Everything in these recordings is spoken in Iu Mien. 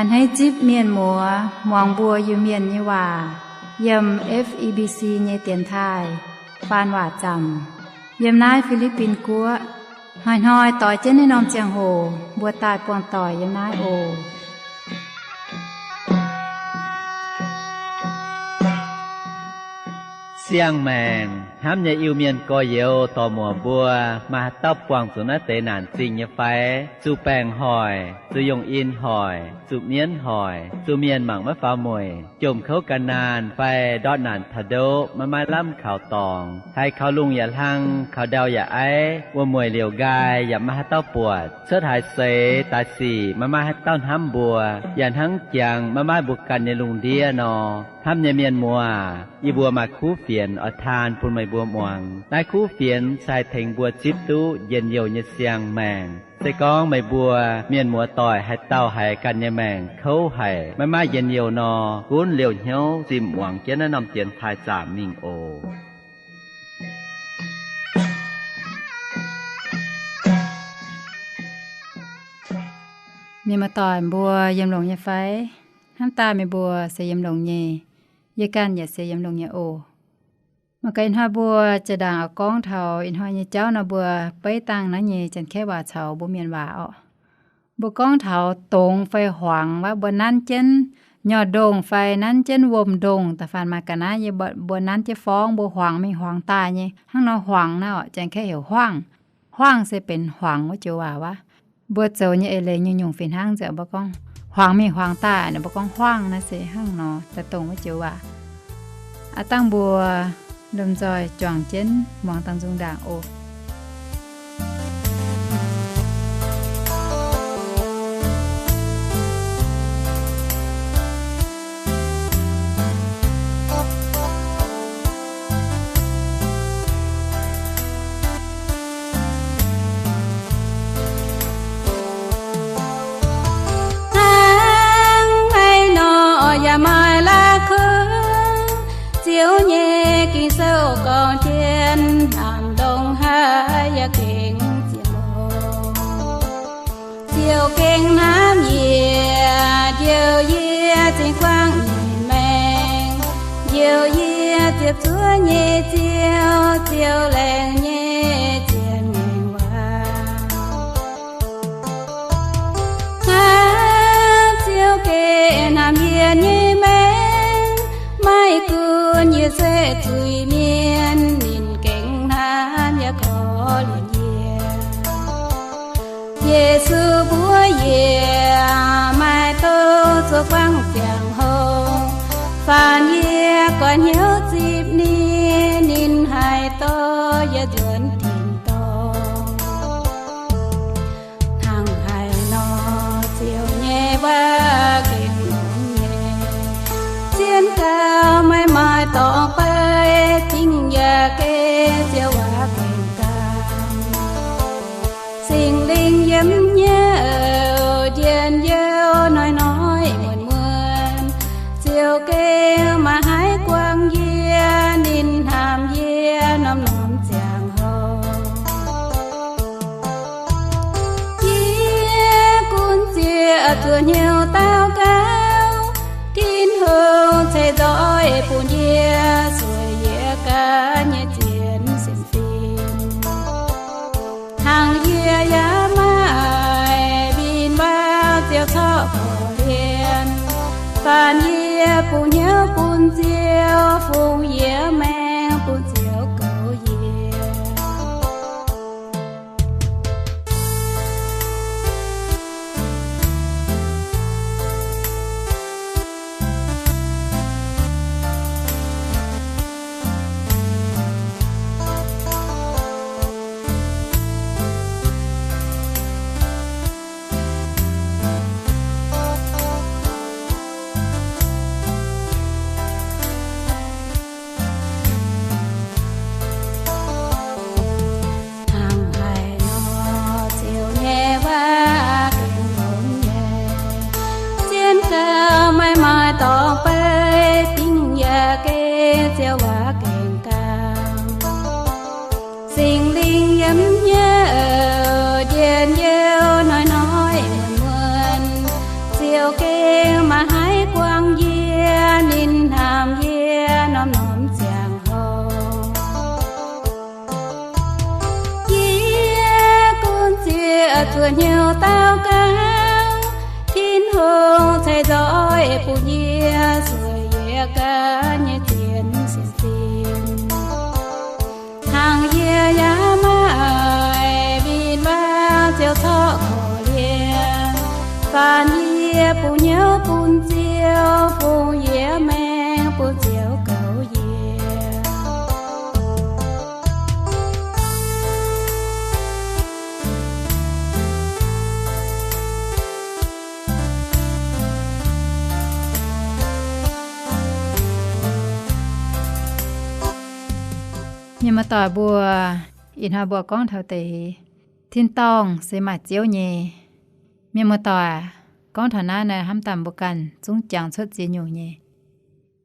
A'hneiv zipv mienh muoz muangx mbuo Iu-Mienh nyei waac yiem F E B C nyei dienx taaih faan waac zaamc yiem naaiv Fi^li^bin Guoqv. Hnoi-hnoi doix jienv naaiv norm ziangh hoc mbuo daaih buangh doic yiem naaiv oc. Siang-maengc hnamv nyei Iu-Mienh gorx-youz dorc-muoc mbuo, maaih haaix dauh buangh zuqc naaiv deix naanc zingh nyei fai? Zuqc baengc hoic, zuqc yungh in hoic, zuqc mienv hoic, zuqc mienh mangc maiv faaux mueic, jomc kouv gan naanh fai ndortv naanc taux ndoqv maiv maaih lamh kaux dorngx, haiz kaux lungh yaac hlang, kaux ndau yaac aiv, wuom-mueic liouc nqaai yaac maiv maaih haaix dauh buatc, cuotv haaix seix daaih sic maiv maaih haaix dauh hnamv mbuo, yaac hnangv jangx maiv maaih mbuo ganh nyei lungh ndiev nor. Hnamv nyei mienh muoz, yie mbuo maaih kuv fienx oix taan bun meih mbuo muangx. Naaiv kuv fienx se haih tengx mbuo zipv duqv njien-youh nyei siang-maengc. Se gorngv meih mbuo mienh muoz doic haaix dauh haiz ganh nyei maengc kouv haic, maiv maaih njien-youh nor, gunv liouh hnyouv zimh muangx jienv naaiv norm dienx taaih zaamc mingh oc. Mienh muoz doic mbuo yiem longx nyei fai? Hnamv daaih meih mbuo se yiem longx nyei. Yie ganh yaac se yiem longx nyei oc. Mangc gaax ih hnoi mbuo jaa-ndaangc oix gorngv taux ih hnoi nyei jauv nor, mbuo beiv dangh naaiv nyei Janx-Kaeqv waac caux mbuo Mienh waac orqc. Mbuo gorngv taux dongz fai huangx wuov, mbuo nanv jienv nyorh ndongh fai nanv jienv wuom-ndongh. Da'faanh maaih ga'naaiv yie mbuo nanv jienv forngv, mbuo huangx mingh huangx daaih nyei. Hnangv nor huangx naaiv orqc, Janx-Kaeqv heuc huangv. Huangv se benx huangx wuov joux waac wuov. Mbuo zoux nyei eix leiz nyungc-nyungc fih hnangv nzengc, mbuo gorngv huangx mingh huangx daaih, ninh mbuo gorngv huangv naaiv se hnangv nor daaih dongh wuov joux waac. Aav dangh mbuo lomh nzoih juangc jienv muangx dangh nzung ndaangc oc. Hnangv naaiv nor yaac maaih la'kuqv, Ziouv nyei Ging-Sou gorngv jienv, hnamv ndongc haaix yaac gengh ziepc longx. Ziouv gengh hnamv yie, njoux yie zinh guangc nyei maengc, njoux yie ziepc zuoqv nyei Ziouv, Ziouv laengz nyei zien maengc waac. Hnangv Ziouv gengh hnamv yie nyei maengc, maiv gunv yie se zuiz-mienh, ninh gengh hnamv yaac korv-lienh yie. Yesu mbuox yie, maaih douh zuov guangc ziangh hoc, faanh yie goix hnyouv zipv ninh, ninh haih dorh yie nzuonx tin-dorngh. Hnangv haaix nor Ziouv nyei waac gengh longx nyei, zien gauh maiv maaih dorngx beiv, zingh yaac geh Ziouv waac gengh ganh. Singx Lingh yiem hnyouv njien-youh hnoi-hnoi muonz-muonz, Ziouv gengh maiv haih guangc yie, ninh hnamv yie norm-norm ziangh hoc. Yie gunv zieqc zuqc hnyouv daux gaux, Tin-Hungh ceix nzoih bun yie, sueih yie ganh nyei zien sienx fim. Hnangv yie yaac maaih win-wangv Ziouv corc korv-lienh. Faanh yie bungx hnyouv bun Ziouv, fungx yie maengc bun Ziouv goux yie. Hnyouv daux gaux, Tin-Hungh ceix nzoih bun yie, zueiz yie ganh nyei zien sienx fim. Hnangv yie yaac maaih win-wangv Ziouv corc korv-lienh, faanh yie bungx hnyouv bun Ziouv, bungx yie maengc bun Ziouv goux yie. Mienh muoz-doic mbuo, ih hnoi mbuo gorngv taux deix tin-dorngh se maaih Ziouv nyei. Mienh muoz-doic, gorngv taux naaiv naaic hnamv daaih mbuo ganh zungv jangx cuotv ziex nyungc nyei.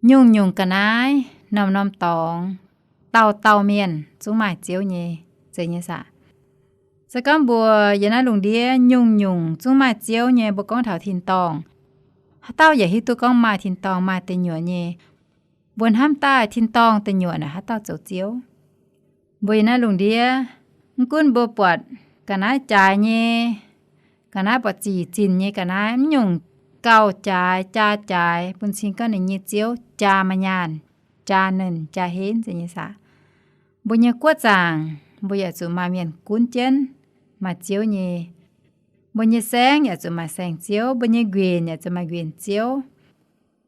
Nyungc-nyungc ga'naaiv, norm-norm dorngx, dauh dauh mienh zungv maaih Ziouv nyei, zeiz nyei saah? Se gorngv mbuo yiem naaiv lungh ndiev nyungc-nyungc zungv maaih Ziouv nyei, mbuo gorngv taux tin-dorngh, haaix dauh yaac hiuv duqv gorngv maaih tin-dorngh maaih deic nyuoqc nyei. Mbuo hnamv daaih tin-dorngh deic nyuoqc naaic haaix dauh zoux Ziouv? Mbuo yiem naaiv lungh ndiev, mv gunv mbuo buatc ga'naaiv jaaix nyei, ga'naaiv buatc zic zinc nyei, ga'naaiv mv nyungc gauh jaaix, jaa jaaix, bun cing gorngv ninh nyei ziouv jaa maaih nyaanh, jaa nernh, jaa henv, zeiz nyei saah? Mbuo nyei guoqv zaangc mbuo yaac zuqc maaih mienh gunv jienv, maaih Ziouv nyei. Mbuo nyei saengv yaac zuqc maaih saengv-ziouv, mbuo nyei nquenc yaac zuqc maaih nquenc-ziouv.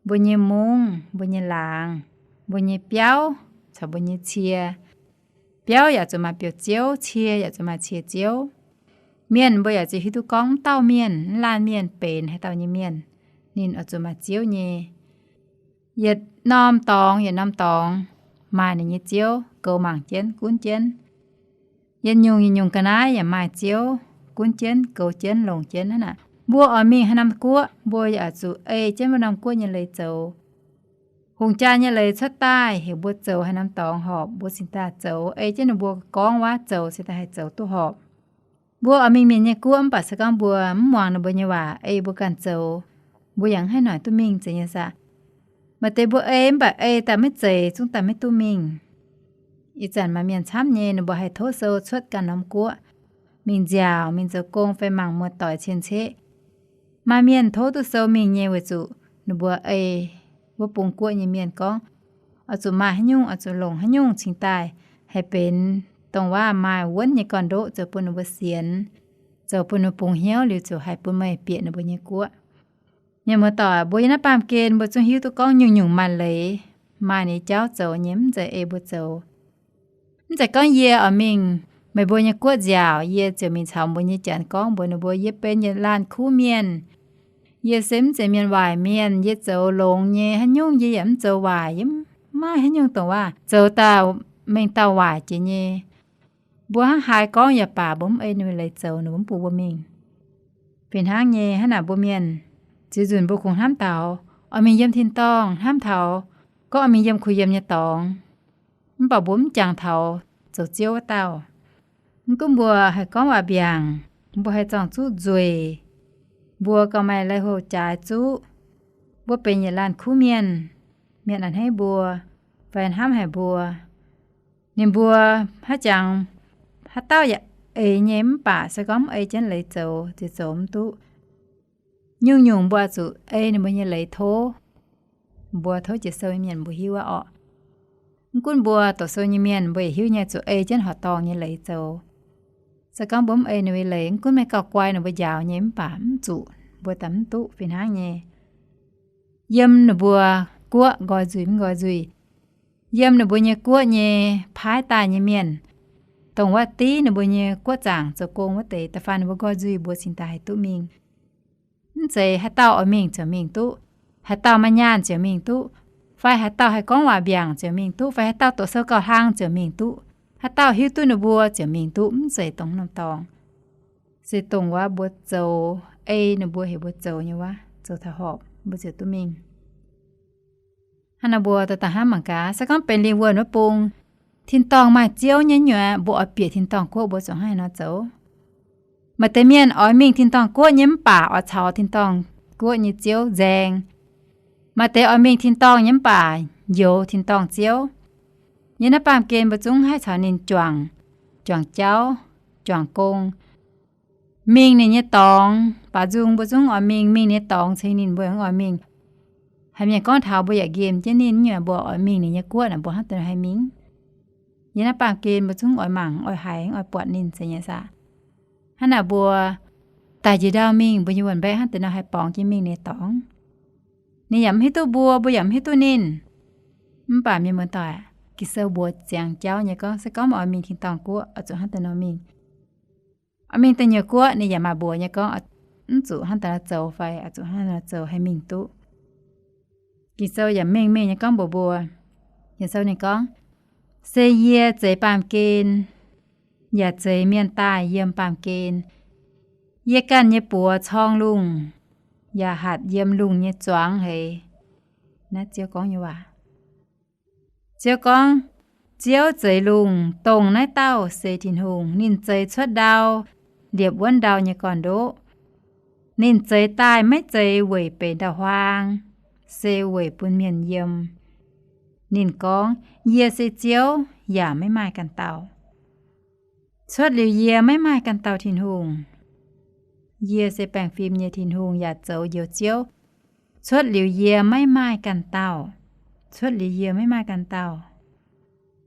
Mbuo nyei mungv, mbuo nyei laangz, mbuo nyei biauv caux mbuo nyei cie, biauv yaac zuqc maaih biouv-ziouv, cie yaac zuqc maaih cie-ziouv. Mienh mbuo yaac zuqc hiuv duqv gorngv mv dauh mienh, mv laanh mienh benx haaix dauh nyei mienh, ninh oix zuqc maaih Ziouv nyei. Yietc norm dorngx yietc norm dorngx maaih ninh nyei Ziouv goux mangc jienv, gunv jienv. Yietc nyungc yietc nyungc ga'naaiv yaac maaih Ziouv gunv jienv, goux jienv, longc jienv hnangv naaic. Mbuo oix mingh haaix norm guoqv, mbuo yaac zuqc ei jienv wuov norm guoqv nyei leiz zoux. Hungh jaa nyei leiz cuotv daaih heuc mbuo zoux haaix norm dorngx horpc, mbuo cingx daaih zoux, ei jienv ninh mbuo gorngv waac zoux cingx daaih haih zoux duqv horpc. Mbuo oix mingh mienh nyei guoqv mv baac se gorngv mbuo mv muangx ninh mbuo nyei waac, ei mbuo ganh zoux, mbuo yaac mv haih noic duqv mingh, zeiz nyei saah? Maaih deix mbuo ei mv baac ei daaih maiv zeiz, zungv daaih maiv duqv mingh. Ih zanc maaih mienh camv nyei, ninh mbuo haih tov sou cuotv ganh norm guoqv mingh nziaauc, mingh zoux gong fai mangc muoz-doic cien-ceqv. Maaih mienh tov duqv sou mingh nyei weic zuqc ninh mbuo ei wuov bung guoqv nyei mienh gorngv, oix zuqc maaih haaix nyungc, oix zuqc longc haaix nyungc cingx daaih haih benx dongh waac maaih wuonv nyei gorn-ndoqv zoux bun ninh mbuo sienx, zoux bun ninh mbuo bungx hnyouv liuz ziouc haih bun meih bieqc ninh mbuo nyei guoqv. Mienh muoz-doic, mbuo yiem naaiv baamh gen mbuo zungv hiuv duqv gorngv nyungc-nyungc maaih leiz, maaih ninh jauv zoux nyei, mv zeiz ei mbuo zoux. Mv zeiz gorngv yie oix mingh meih mbuo nyei guoqv nziaauc, yie ziouc mingh caux mbuo nyei janx gorngv mbuox ninh mbuo, yie benx yietc laanh kuv mienh. Yie se mv zeiz mienh waaic mienh, yie zoux longx nyei, haaix nyungc yie yaac mv zoux waaic, yie mv maaih haaix nyungc dongh waac zoux daaih mengh dauh waaic jiex nyei. Mbuo hnangv haaix gorngv yaac baac mbuo mv ei ninh mbuo leiz zoux, ninh mbuo mv bun mbuo mingh. Fih hnangv nyei, hnangv naaic mbuo mienh, ziex nzunc mbuo kungx hnamv taux oix mingh yiem tin-dorngh, hnamv taux gorngv oix mingh yiem kuh yiem nyei dorngx, mv baac mbuo mv jangx taux zoux Ziouv wuov dauh. Mv gunv mbuo haih gorngv waac mbiaangc, mbuo haih zorng-zuqv nzueic, mbuo gauh maaih lai-hlouh jaaix zuqv, mbuo benx yietc laanh kuv mienh, mienh a'hneiv mbuo fai hnamv haic mbuo, ninh mbuo haaix jangx haaix dauh yaac eix nyei, mv baac se gorngv mv ei jienv leiz zoux, ziouc zoux mv duqv. Nyungc-nyungc mbuo zuqc ei ninh mbuo nyei leiz tov. Mbuo tov jiex sou nyei mienh mbuo hiuv aqv orqc. Mv gunv mbuo doqc sou nyei mienh mbuo yaac hiuv nyei zuqc ei jienv horqc dorngh nyei leiz zoux. Se gorngv mbuo mv ei ninh mbuo nyei leiz, mv gunv meih gauh guai ninh mbuo njaaux nyei mv baac mv zuqc, mbuo daaih mv duqv fih hnangv nyei. Yiem ninh mbuo guoqv nqoi nzuih mv nqoi nzuih, yiem ninh mbuo nyei guoqv nyei paaiv daaih nyei mienh, dongh wuov div ninh mbuo nyei guoqv zaangc zoux gong wuov deix, da'faanh ninh mbuo nqoi nzuih mbuo cingx daaih haih duqv mingh. Mv zeiz haaix dauh oix mingh ziouc mingh duqv, haaix dauh maaih nyaanh ziouc mingh duqv, fai haaix dauh haih gorngv waac mbiaangc ziouc mingh duqv, fai haaix dauh doqc sou gauh hlang ziouc mingh duqv, haaix dauh hiuv duqv ninh mbuo ziouc mingh duqv, mv zeiz dongh norm dorngx. Se dongh wuov mbuo zoux, ei ninh mbuo heuc mbuo zoux nyei wuov, zoux taux horpc mbuo ziouc duqv mingh. Hnangv naaiv mbuo daaih daaih hnamv mangc gaax, se gorngv benx lingh wuonh wuov bung, tin-dorngh maaih Ziouv nyei nyuoqc, mbuo oix bieqc tin-dorngh guoqv mbuo zuqc hnangv haaix nor zoux? Maaih deix mienh oix mingh tin-dorngh guoqv nyei mv baac oix caux tin-dorngh guoqv nyei ziouv nzaeng. Maaih deix oix mingh tin-dorngh nyei mv baac njoux tin-dorngh ziouv. Yiem naaiv baamh gen mbuo zungv haih caux ninh juangc, juangc jauv, juangc gong. mingh ninh nyei dorngx. Baac nzung mbuo zungv oix mingh, mingh ninh nyei dorngx cingx ninh mbuo mv oix mingh. Haaix mienh gorngv taux mbuo yaac nqemh jienv ninh nyei, mbuo oix mingh ninh nyei guoqv naaic, mbuo hnangv deix nor haih mingh. Yiem naaiv baamh gen mbuo zungv oix mangc, oix haiz, oix buatc ninh se nyei saah. Hnangv naaic mbuo daaih njiec ndau mingh, mbuo nyei wuonh mbaeqv hnangv deix nor haih borngz jienv mingh ninh nyei dorngx. Ninh yaac mv hiuv duqv mbuo, mbuo yaac mv hiuv duqv ninh. Mv baac mienh muoz-doic, Ging-Sou mbuox ziangx jauv nyei gorngv, se gorngv meih oix mingh tin-dorngh guoqv, oix zuqc hnangv deix nor mingh. Oix mingh da'nyeic nyuoz guoqv, ninh yaac maaih mbuox nyei gorngv, mv zuqc hnangv deix nor zoux fai oix zuqc hnangv deix nor zoux haih mingh duqv. Ging-Sou yaac mengh mengh nyei gorngv mbuox mbuo. Ging-Sou ninh gorngv, se yie zeix baamh gen, yaac zeix mienh daaih yiem baamh gen. Yie ganh nyei buoz corng lungh, yaac hatc yiem lungh nyei zuangx hleix. Naaiv Ziouv gorngv nyei waac. Ziouv gorngv, Ziouv zeix lungh, dongh naaiv dauh se Tin-Hungh. Ninh zeix cuotv ndau, liepc wuonv ndau nyei gorn-ndoqv. Ninh zeix daaih maiv zeiz weic benx ndau-huaang, se weic bun mienh yiem. Ninh gorngv, Yie se Ziouv, yaac maiv maaih ganh dauh. Cuotv liuz yie maiv maaih ganh dauh Tin-Hungh. Yie se baengh fim nyei Tin-Hungh yaac zoux njoux Ziouv. Cuotv liuz yie maiv maaih ganh dauh. Cuotv liuz yie maiv maaih ganh dauh.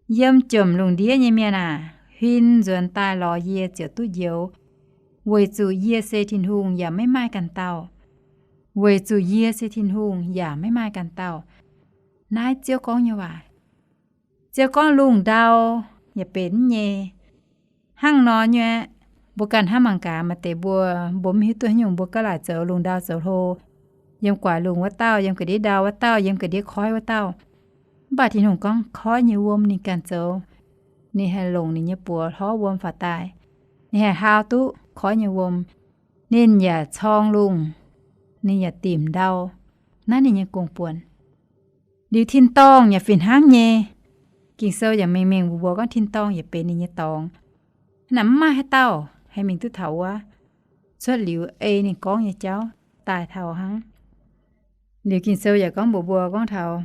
Yiem jomc lungh ndiev nyei mienh aac, huin nzuonx daaih lorz yie ziouc duqv njoux, weic zuqc yie se Tin-Hungh yaac maiv maaih ganh dauh. Weic zuqc yie se Tin-Hungh yaac maiv maaih ganh dauh. Naaiv Ziouv gorngv nyei waac. Ziouv gorngv lungh ndau yaac benx nyei. Hnangv nor nyei, mbuo ganh hnamv mangc gaax, maaih deix mbuo, mbuo mv hiuv duqv haaix nyungc, mbuo gaav laaic zoux lungh ndau zoux hlo, yiem guaax lungh wuov dauh, yiem ga'ndiev ndau wuov dauh, yiem ga'ndiev koiv wuov dauh. Mv baac Tin-Hungh gorngv koiv nyei wuom ninh ganh zoux. Ninh haih longc ninh nyei buoz hlorv wuom faaux daaih. Ninh haih haau duqv koiv nyei wuom. Ninh yaac corng lungh. Ninh yaac dimc ndau. Naaiv ninh nyei gong-buonc. Liuz tin-dorngh yaac fih hnangv nyei. Ging-Sou yaac mengh mengh mbuox mbuo gorngv tin-dorngh yaac benx ninh nyei dorngx. Hnangv naaic mv maaih haaix dauh haih mingh duqv taux wuov. Cuotv liuz ei ninh gorngv nyei jauv daaih taux hnangv. Liuz Ging-Sou yaac gorngv mbuox mbuo gorngv taux,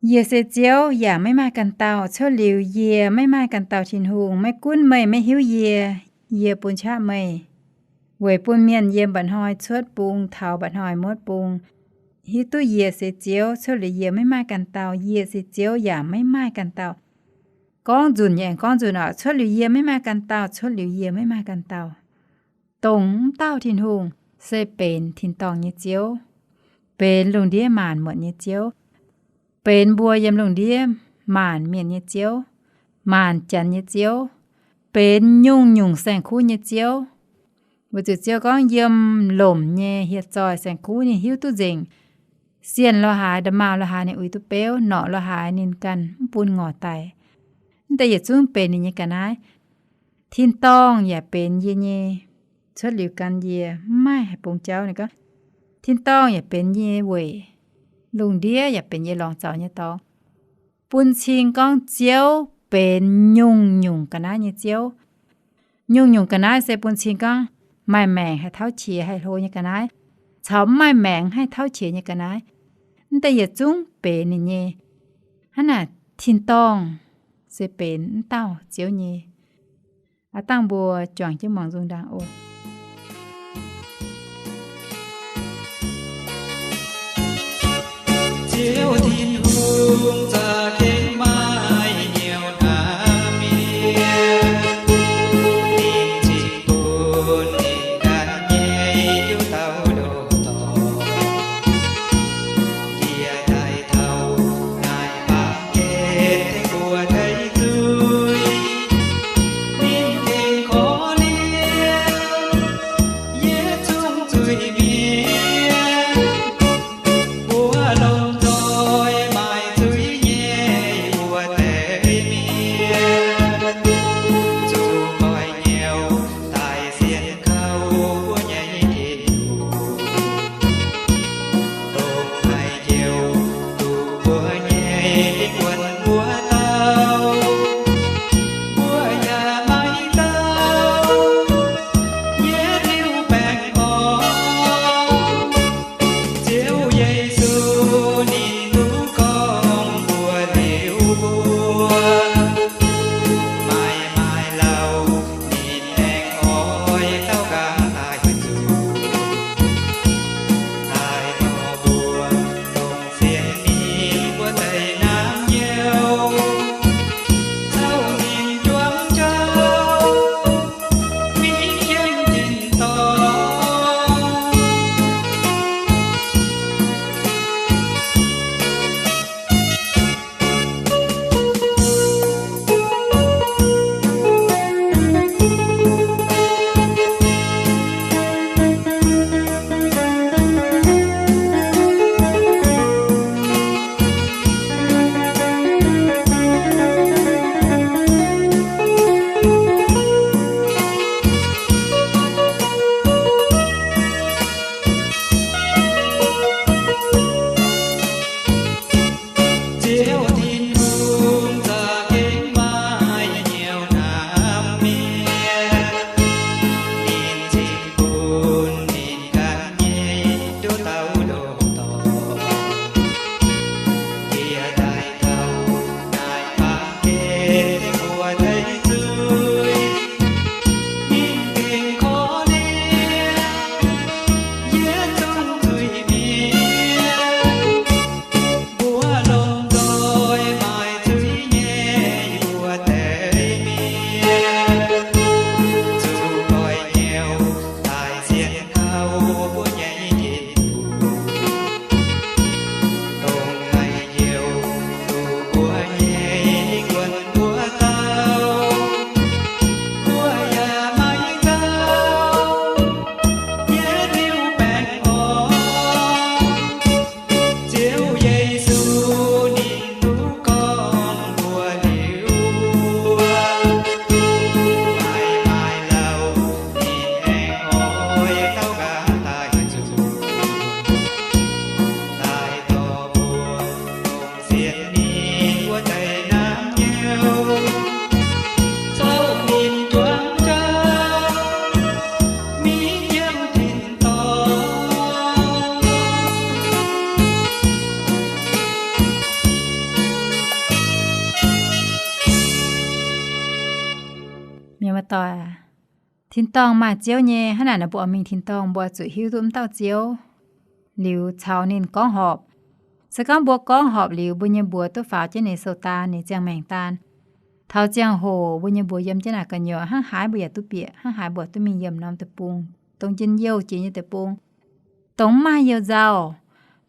Yie se Ziouv yaac maiv maaih ganh dauh. Cuotv liuz yie maiv maaih ganh dauh Tin-Hungh. Maiv gunv meih maiv hiuv yie, yie bun qaqv meih, weic bun mienh yiem mba'hnoi cuotv bung taux mba'hnoi muotv bung hiuv duqv yie se Ziouv. Cuotv liuz yie maiv maaih ganh dauh. Yie se Ziouv yaac maiv maaih ganh dauh. Gorngv nzunc nyei aengx gorngv nzunc oc. Cuotv liuz yie maiv maaih ganh dauh. Cuotv liuz yie maiv maaih ganh dauh. Dongh wuov dauh Tin-Hungh se benx tin-dorngh nyei Ziouv, benx lungh ndiev maanc muotc nyei Ziouv, benx mbuo yiem lungh ndiev maanc mienh nyei Ziouv, maanc janx nyei Ziouv, benx nyungc-nyungc saeng-kuv nyei Ziouv. Weic zuqc Ziouv gorngv yiem lomc nyei hieh zoih saeng-kuv ninh hiuv duqv nzengc. Sienh lo haaix, nda'maauh lo haaix ninh uix duqv beuv, norqc lo haaix ninh ganh mv bun ngorc daic. Mv deix yietc zungv benx ninh nyei ga'naaiv. Tin-dorngh yaac benx yie nyei. Cuotv liuz gan yie mv maaih haaix bung jauv. Ninh gorngv, tin-dorngh yaac benx yie nyei weic, lungh ndiev yaac benx yie lorngx zaux nyei dorngx. Bun cing gorngv Ziouv benx nyungc-nyungc ga'naaiv nyei Ziouv. Nyungc-nyungc ga'naaiv se bun cing gorngv maaih maengc haih tauv qiex haih hlo nyei ga'naaiv, caux mv maaih maengc haih tauv qiex nyei ga'naaiv. Mv deix yietc zungv benx ninh nyei. Hnangv naaic tin-dorngh se benx wuov dauh Ziouv nyei. Aav dangh mbuo juangc jienv muangx nzung ndaangc oc. Ziouv Tin-Hungh za'gengh maaih hnyouv hnamv mienh, ninh cingx bun ninh ganh nyei hnyouv dauh ndoh dorngx. Yie daaih taux naaiv baamh gen tengx mbuo deic zuiz, ninh gengh korv-lienh doic, tin-dorngh maaih Ziouv nyei. Hnangv naaic nor mbuo oix mingh tin-dorngh, mbuo zuqc hiuv duqv m'dauh Ziouv liuz caux ninh gorngv horpc. Se gorngv mbuo gorngv horpc liuz, mbuo nyei mbuox duqv faaux jienv ninh sou daan, ninh ziangh maengc daan, taux ziangh hoc mbuo nyei mbuox yiem jienv naaic gu'nyuoz, hnangv haaix mbuo yaac duqv bieqc, hnangv haaix mbuo duqv mingh yiem norm deic-bung, dongh njien-youh jiex nyei deic-bung, dongh mv maaih you-nzauh,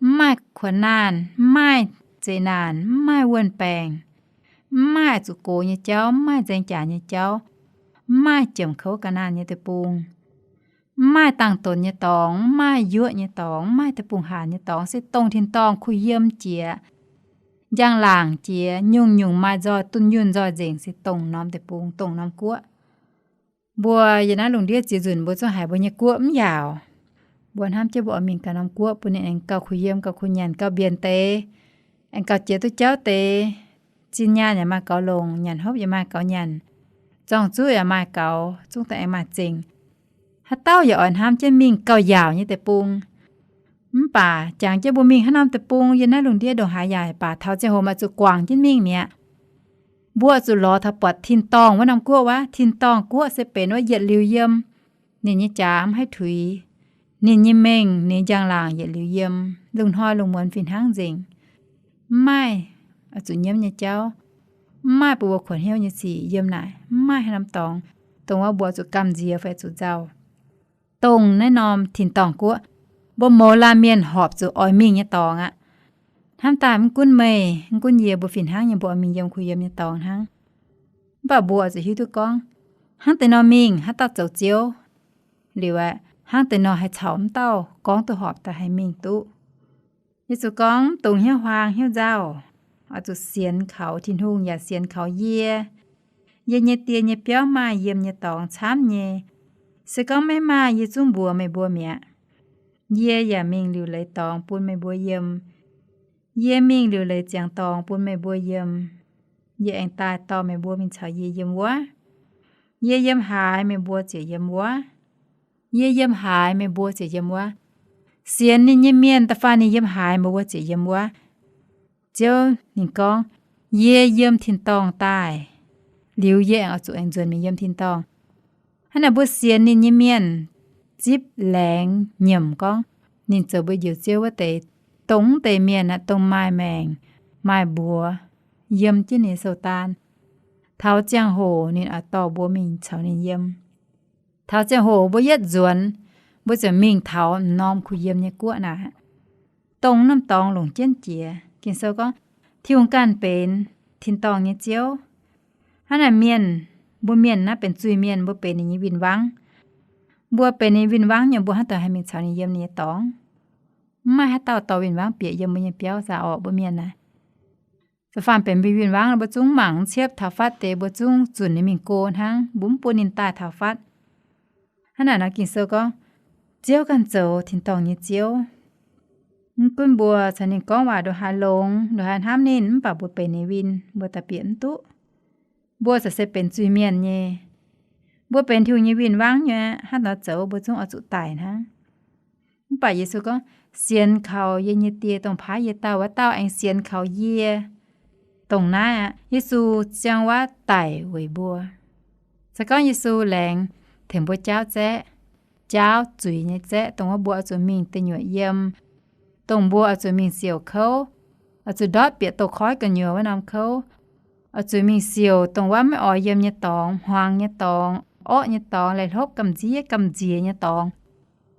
mv maaih kuonx naanh, mv maaih zeqc naanc, mv maaih wuon-baengc, mv maaih zuqc gox nyei jauv, mv maaih nzaeng jaax nyei jauv, mv maaih jiemc kouv ga'naanh nyei deic-bung, mv maaih dangh donx nyei dorngx, mv maaih yuoqv nyei dorngx, mv maaih deic-bung-haanz nyei dorngx, se dongh tin-dorngh kuh yiem jiex, njang-laangc jiex, nyungc-nyungc maaih nzoih, dunh yunh nzoih nzengc, se dongh norm deic-bung, dongh norm guoqv. Mbuo yiem naaiv lungh ndiev ziex nzunc mbuo zungv haiz mbuo nyei guoqv mv yaauc. Mbuo hnamv jienv mbuo oix mingh ganh norm guoqv, bun ninh aengx gauh kuh yiem, gauh kuh nyanc, gauh mbienx deix, aengx gauh jiex duqv jauv deix, zinh nyaanh yaac maaih gaux longc, nyanc hopv yaac maaih gaux nyanc, zorng-zuqv yaac maaih gaux, zungv daaih aengx maaih zengc. Haaix dauh yaac oix hnamv jienv mingh gauh yaauc nyei deic-bung. Mv baac jangx jienv mbuo mingh haaix norm deic-bung, yiem naaiv lungh ndiev ndongc haaix yaac baac, taux ziangh hoc maaih zuqc guangc jienv mingh mi'aqv. Mbuo zuqc lorz taux buatc tin-dorngh wuov norm guoqv wuov. Tin-dorngh guoqv se benx wuov yietc liuz yiem, ninh nyei jaax mv haih tuix, ninh nyei mengh, ninh njang-laangc yietc liuz yiem, lungh hnoi lungh muonz fih hnangv nzengc. Mv maaih zuqc nyiemv nyei jauv, mv maaih bun mbuo kuonx hnyouv nyei sic yiem naaic, mv maaih haaix norm dorngx, dongh wuov mbuo zuqc gamh nziex fai zuqc nzauh. Dongh naaiv norm tin-dorngh guoqv, mbuo mouz laanh mienh horpc zuqc oix mingh nyei dorngx aqv. Hnamv daaih mv gunv meih, mv gunv yie, mbuo fih hnangv nyei mbuo oix mingh yiem kuh yiem nyei dorngx hnangv. Mv baac mbuo oix zuqc hiuv duqv gorngv, hnangv deix nor mingh, haaix dauh zoux Ziouv, liuz aeqv, hnangv deix nor haih caux mv dauh gorngv duqv horpc daaih haih mingh duqv. Yesu gorngv, mv dungx hnyouv huaang hnyouv nzauh, oix zuqc sienx kaux Tin-Hungh yaac sienx kaux yie. Yie nyei die nyei biauv maaih yiem nyei dorngx camv nyei. Se gorngv maiv maaih, yie zungv mbuox meih mbuo mi'aqv. Yie yaac mingh liuc leiz dorngx bun meih mbuo yiem. Yie mingh liuc leiz ziangx dorngx bun meih mbuo yiem. Yie aengx daaih dorh meih mbuo mingh caux yie yiem wuov. Yie yiem haaix, meih mbuo ziouc yiem wuov. Yie yiem haaix, meih mbuo ziouc yiem wuov. Sienx ninh nyei mienh, da'faanh ninh yiem haaix, meih mbuo ziouc yiem wuov. Ziouv ninh gorngv, yie yiem tin-dorngh daaih, liuz yie aengx oix zuqc aengx nzuonx mingh yiem tin-dorngh. Hnangv naaic mbuo sienx ninh nyei mienh zipv laengz nyiemc gorngv ninh zoux mbuo Njoux Ziouv wuov deix, dongh mv deix mienh aeqv, dongh maaih maengc, maaih mbuox, yiem jienv ninh sou daan. Taux ziangh hoc ninh oix dorh mbuo mingh caux ninh yiem. Taux ziangh hoc mbuo yietv nzuonx, mbuo ziouc mingh taux m'norm kuh yiem nyei guoqv naaic. Dongh norm dorngx longc jienv jiex. Ging-Sou gorngv, Tin-Hungh ganh benx tin-dorngh nyei Ziouv. Hnangv naaic mienh, mbuo mienh naaiv benx zuiz-mienh, mbuo benx ninh nyei win-wangv. Mbuo benx ninh win-wangv nyei, mbuo hnangv daaih haih mingh caux ninh yiem ninh nyei dorngx? Mv maaih haaix dauh dorh win-wangv bieqc yiem mbuo nyei biauv zaah orqc, mbuo mienh naaic. Fai faanh benx mbuo win-wangv, mbuo zungv mangc mv ciepv taux fatv deix, mbuo zungv zunc ninh mingh go hnangv, mbuo mv bun ninh daaih taux fatv. Hnangv naaic nor Ging-Sou gorngv, Ziouv ganh zoux tin-dorngh nyei Ziouv. Mv gunv mbuo caux ninh gorngv waac ndongc haaix longx, ndongc haaix hnamv ninh, mv baac mbuo benx ninh win, mbuo daaih bieqc mv duqv. Mbuo za'gengh se benx zuiz-mienh nyei. Mbuo benx Tin-Hungh nyei win-wangv nyei, hnangv nor zoux mbuo zungv oix zuqc daic hnangv. Mv baac Yesu gorngv, Sienx kaux yie nyei Die dongh paaiv yie dauh wuov dauh aengx sienx kaux yie. Dongh naaiv aqv, Yesu ziang waac daic weic mbuo. Se gorngv Yesu laengz tengx mbuo jaauv zaeqv, jaauv zuiz nyei zaeqv, dongh wuov mbuo oix zuqc mingh deic nyuoqc yiem, dongh mbuo oix zuqc mingh siouc kouv, oix zuqc ndortv bieqc douz-koiv gu'nyuoz wuov norm kouv, oix zuqc mingh siouc dongh wuov maiv oix yiem nyei dorngx, hmuangx nyei dorngx, orqv nyei dorngx, laih hlopv gamh nziev gamh nziex nyei dorngx.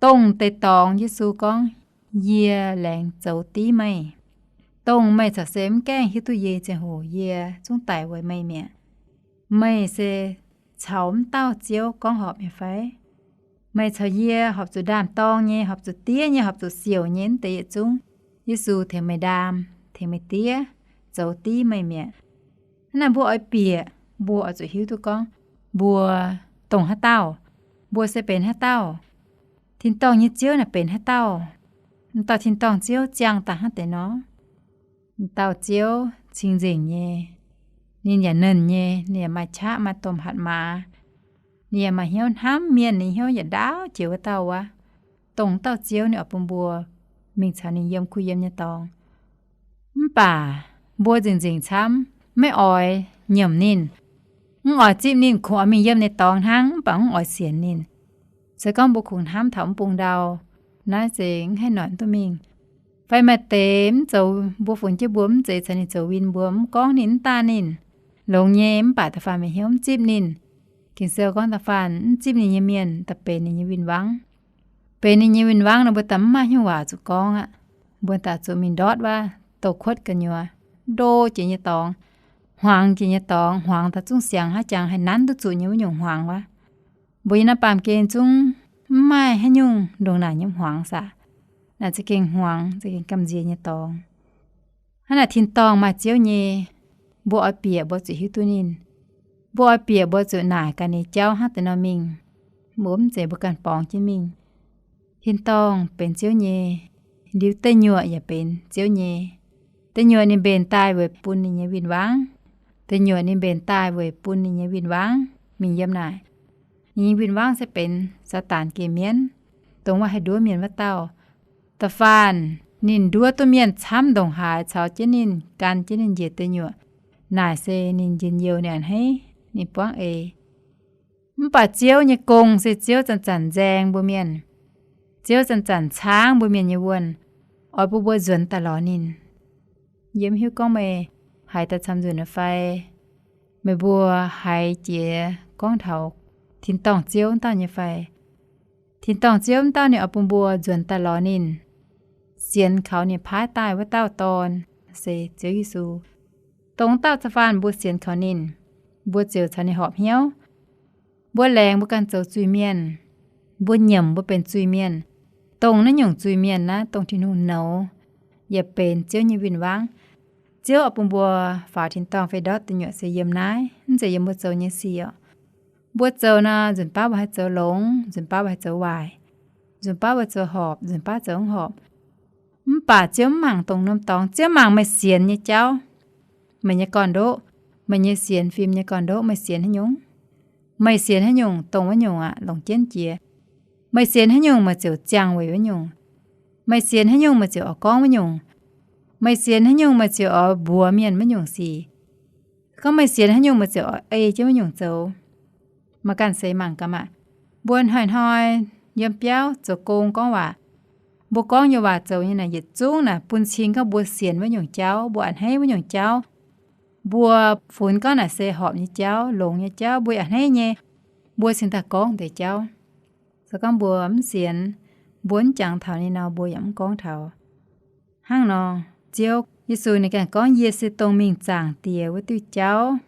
Dongh deix dorngx Yesu gorngv, Yie laengz zoux div meih. Dongh meih caux se mv gaengh hiuv duqv yie nyei ziangh hoc yie zungv daic weic meih mi'aqv. Meih se caux m'dauh Ziouv gorngv horpc nyei fai? Meih caux yie horpc zuqc ndaam-dorng nyei, horpc zuqc diev nyei, horpc zuqc siouc nyei, mv deix yietc zungv Yesu tengx meih ndaam, tengx meih diev, zoux div meih mi'aqv. Hnangv naaic mbuo oix bieqc, mbuo oix zuqc hiuv duqv gorngv mbuo dongh haaix dauh, mbuo se benx haaix dauh, tin-dorngh nyei Ziouv naaic benx haaix dauh. M'dauh tin-dorngh Ziouv ziangh daaih hnangv deix nor. M'dauh Ziouv cing-nzengc nyei, ninh yaac nernh nyei, ninh yaac maaih qaqv maaih domh hatc maaz, ninh yaac maaih hnyouv hnamv mienh, ninh hnyouv yaac ndaauv jiex wuov dauh wuov. Dongh m'dauh Ziouv ninh oix bun mbuo mingh caux ninh yiem kuh yiem nyei dorngx. Mv baac mbuo nzengc-nzengc camv maiv oix nyiemc ninh. Mv oix zipv ninh, kungx oix mingh yiem ninh dorngx hnangv, mv baac mv oix sienx ninh. Se gorngv mbuo kungx hnamv taux mv bung ndau, naaiv se mv haih noic duqv mingh. Fai maaih deix mv zoux, mbuo funx jienv mbuo mv zeiz caux ninh zoux win, mbuo mv gorngv ninh, mv daaih ninh, longx nyei, mv baac da'faanh meih hnyouv mv zipv ninh. Ging-Sou gorngv da'faanh mv zipv ninh nyei mienh daaih benx ninh nyei win-wangv. Benx ninh nyei win-wangv nor, mbuo daaih mv maaih hnyouv waac zuqc gorngv aqv. Mbuo daaih zuqc mingh ndortv wuov douh kuotv gu'nyuoz, ndo jiex nyei dorngx, hmuangx jiex nyei dorngx, hmuangx daaih zungv siangx haaix jangx haih nanv duqv zuqc nyei wuov nyungc hmuangx wuov. Mbuo yiem naaiv baamh gen zungv mv maaih haaix nyungc ndongc naaic nyei hmuangx saah. Naaic za'gengh hmuangx, za'gengh gamh nziex nyei dorngx. Hnangv naaic tin-dorngh maaih Ziouv nyei, mbuo oix bieqc mbuo zuqc hiuv duqv ninh. Mbuo oix bieqc mbuo zuqc naaic gaax ninh jauv hnangv deix nor mingh. Mbuo mv zeiz mbuo ganh borngz jienv mingh. Tin-dorngh benx Ziouv nyei, liuz deic nyuoqc yaac benx Ziouv nyei. Deic nyuoqc ninh mbenc daaih weic bun ninh nyei win-wangv. Deic nyuoqc ninh mbenc daaih weic bun ninh nyei win-wangv mingh yiem naaic. Ninh nyei win-wangv se benx Saadaan geh mienv, dongh wuov haih nduov mienh wuov dauh. Da'faanh ninh nduov duqv mienh camv ndongc haaix caux jienv ninh, gan jienv ninh njiec deic nyuoqc. Naaic se ninh njien-youh, ninh a'hneiv, ninh buangv eix. Mv baac Ziouv nyei gong se Ziouv zanc-zanc nzaeng mbuo mienh. Ziouv zanc-zanc caangv mbuo mienh nyei wuonh, oix bun mbuo nzuonx daaih lorz ninh. Yie mv hiuv gorngv meih haiz daaih camv nzunc fai, meih mbuo haiz jiex gorngv taux tin-dorngh Ziouv wuov dauh nyei fai. Tin-dorngh Ziouv wuov dauh ninh oix bun mbuo nzuonx daaih lorz ninh, sienx kaux ninh paaiv daaih wuov dauh Dorn, se Ziouv Yesu. Dongh wuov dauh da'faanh mbuo sienx kaux ninh, mbuo ziouc caux ninh horpc hnyouv. Mbuo laengz mbuo ganh zoux zuiz-mienh, mbuo nyiemc mbuo benx zuiz-mienh. Dongh naaiv nyungc zuiz-mienh naaiv dongh Tin-Hungh nouz, yaac benx Ziouv nyei win-wangv. Ziouv oix bun mbuo faaux tin-dorngh fai ndortv deic nyuoqc se yiem naaiv, mv zeiz yiem mbuo zoux nyei sic oc. Mbuo zoux nor, nzunc baav mbuo haih zoux longx, nzunc baav mbuo haih zoux waaic, nzunc baav mbuo zoux horpc, nzunc baav zoux mv horpc. Mv baac Ziouv mv mangc dongh norm dorngx, Ziouv mangc meih sienx nyei jauv. Meih nyei gorn-ndoqv, meih nyei sienx fim nyei gorn-ndoqv, meih sienx haaix nyungc? Meih sienx haaix nyungc, dongh wuov nyungc aqv longc jienv jiex. Meih sienx haaix nyungc, meih ziouc ziangh weic wuov nyungc. Meih sienx haaix nyungc, meih ziouc oix gorngv wuov nyungc. Meih sienx haaix nyungc, meih ziouc oix mbuox mienh wuov nyungc sic. Gorngv meih sienx haaix nyungc, meih ziouc oix ei jienv wuov nyungc zoux. Maiv ganh seix mangc gaax maah! Mbuo hnoi-hnoi yiem biauv zoux gong gorngv waac, mbuo gorngv nyei waac zoux nyei naaic yietc zungv naaic bun cing gorngv mbuo sienx wuov nyungc jauv, mbuo a'hneiv wuov nyungc jauv. Mbuo funx gorngv naaic se horpc nyei jauv, longx nyei jauv, mbuo a'hneiv nyei, mbuo cingx daaih gorngv deix jauv. Se gorngv mbuo mv sienx, mbuo mv jangx taux ninh nor, mbuo yaac mv gorngv taux. Hnangv nor, Ziouv Yesu ninh ganh gorngv, Yie se dongh mingh zaangc Diex wuov diuh jauv,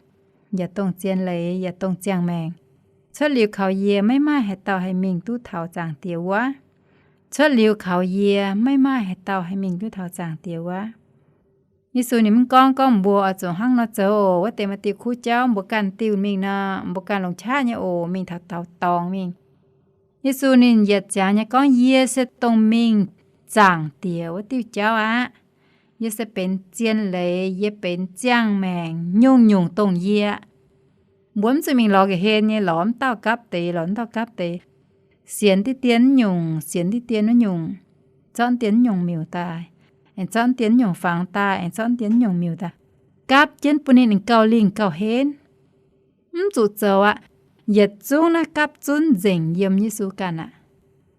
yaac dongh zien leiz, yaac dongh ziangh maengc. Cuotv liuz kaux yie, maiv maaih haaix dauh haih mingh duqv taux zaangc Diex wuov. Cuotv liuz kaux yie, maiv maaih haaix dauh haih mingh duqv taux zaangc Diex wuov. Yesu ninh mv gorngv, gorngv mbuo oix zuqc hnangv nor zoux oc. Wuov deix maaih diuh kuv jauv mbuo ganh diuh mingh nor, mbuo ganh longc qaqv nyei oc, mingh taux daaux dorngx mingh. Yesu ninh yietc ziangx nyei gorngv, Yie se dongh mingh zaangc Diex wuov diuh jauv aqv. Yie se benx zien leiz, yie benx ziangh maengc, nyungc-nyungc dongh yie. Mbuo mv zuqc mingh lorz ga'hlen nyei, lorz wuov dauh gapv deix, lorz wuov dauh gapv deix, sienx diqv dien wuov nyungc, sienx diqv dien wuov nyungc, zorqv dien wuov nyungc miuc daaih, aengx zorqv dien wuov nyungc fangx daaih, aengx zorqv dien wuov nyungc miuc daaih, gapv jienv bun ninh gauh lingh gauh henv. Mv zuqc zoux aqv. Yietc zungv naaiv gapv zunv nzengc yiem Yesu ganh aqv.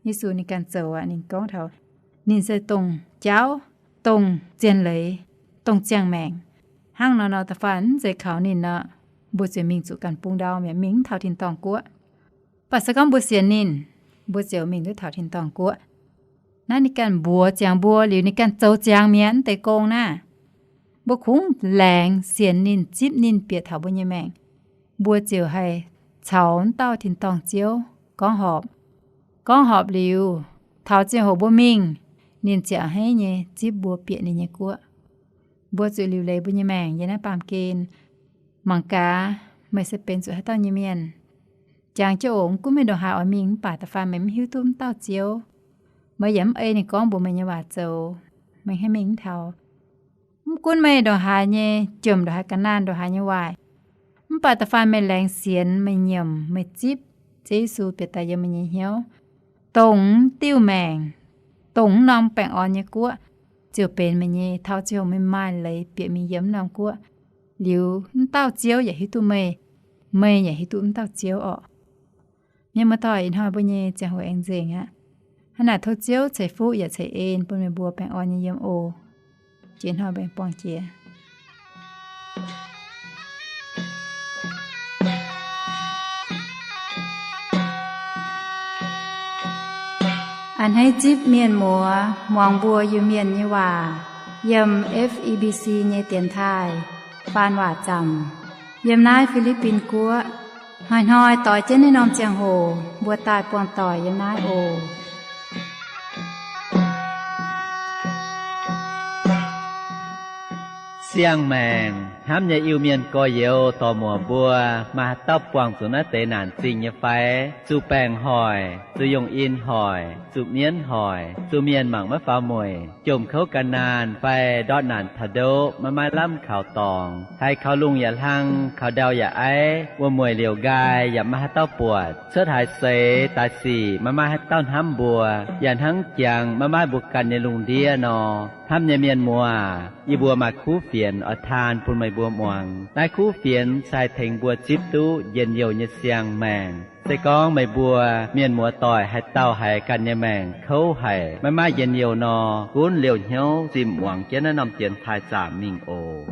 Yesu ninh ganh zoux aqv. Ninh gorngv taux ninh se dongh jauv, dongh zien leiz, dongh ziangh maengc. Hnangv nor nor, da'faanh mv zeiz kaux ninh nor, mbuo ziouc mingh zuqc ganh bung ndau mi'aqv, mingh mv taux tin-dorngh guoqv. Mv baac se gorngv mbuo sienx ninh, mbuo ziouc mingh duqv taux tin-dorngh guoqv. Naaiv ninh ganh mbuox ziangx mbuo liuz, ninh ganh zoux ziangx mi'aqv, mv deix gong naaiv. Mbuo kungx laengz sienx ninh, zipv ninh bieqc taux mbuo nyei maengc, mbuo ziouc haih caux wuov dauh tin-dorngh Ziouv gorngv horpc. Gorngv horpc liuz, taux ziangh hoc mbuo mingh, ninh ziouc a'hneiv nyei zipv mbuo bieqc ninh nyei guoqv. Mbuo zuqc liuc leiz mbuo nyei maengc yiem naaiv baamh gen. Mangc gaax, meih se benx zuqc haaix dauh nyei mienh? Jangx jienv oc. Mv gunv meih ndongc haaix oix mingh mv baac da'faanh meih mv hiuv duqv wuov dauh Ziouv, meih yaac mv ei ninh gorngv mbuox meih nyei waac zoux, meih hnangv mingh mv taux. Mv gunv meih ndongc haaix nyei jomc, ndongc haaix ga'naanh, ndongc haaix nyei waaic, mv baac da'faanh meih laengz sienx, meih nyiemc, meih zipv Ziouv Yesu bieqc daaih yiem meih nyei hnyouv, dongh mv diuh maengc, dongh wuov norm baengh orn nyei guoqv ziouc benx meih nyei. Taux ziangh hoc meih maaih leiz bieqc mingh yiem wuov norm guoqv liuz, wuov dauh Ziouv yaac hiuv duqv meih. meih yaac hiuv duqv wuov dauh Ziouv orqc. Mienh muoz-doic, ih hnoi mbuo nyei ziangh hoc aengx nzengc aqv. Hnangv naaic tov Ziouv ceix fuqv yaac ceix en bun meih mbuo baengh orn nyei yiem oc. Jiex hnoi mbuo aengx buangh jiex. A'hneiv zipv mienh muoz muangx mbuo Iu-Mienh nyei waac yiem F E B C nyei dienx taaih faan waac zaamc yiem naaiv Fi^li^bin Guoqv. Hnoi-hnoi doix jienv naaiv norm ziangh hoc mbuo daaih buangh doic yiem naaiv oc. Siang-maengc hnamv nyei Iu-Mienh gorx-youz dorc-muoc mbuo, maaih haaix dauh buangh zuqc naaiv deix naanc zingh nyei fai? Zuqc baengc hoic, zuqc yungh in hoic, zuqc mienv hoic, zuqc mienh mangc maiv faaux mueic, jomc kouv gan naanh fai ndortv naanc taux ndoqv maiv maaih lamh kaux dorngx, haiz kaux lungh yaac hlang, kaux ndau yaac aiv, wuom-mueic liouc nqaai yaac maiv maaih haaix dauh buatc, cuotv haaix seix daaih sic maiv maaih haaix dauh hnamv mbuo, yaac hnangv jangx maiv maaih mbuo ganh nyei lungh ndiev nor. Hnamv nyei mienh muoz, yie mbuo maaih kuv fienx oix taan bun meih mbuo muangx. Naaiv kuv fienx se haih tengx mbuo zipv duqv njien-youh nyei siang-maengc. Se gorngv meih mbuo mienh muoz-doic haaix dauh haiz ganh nyei maengc kouv haic, maiv maaih njien-youh nor, gunv liouh hnyouv zimh muangx jienv naaiv norm dienx taaih zaamc mingh oc.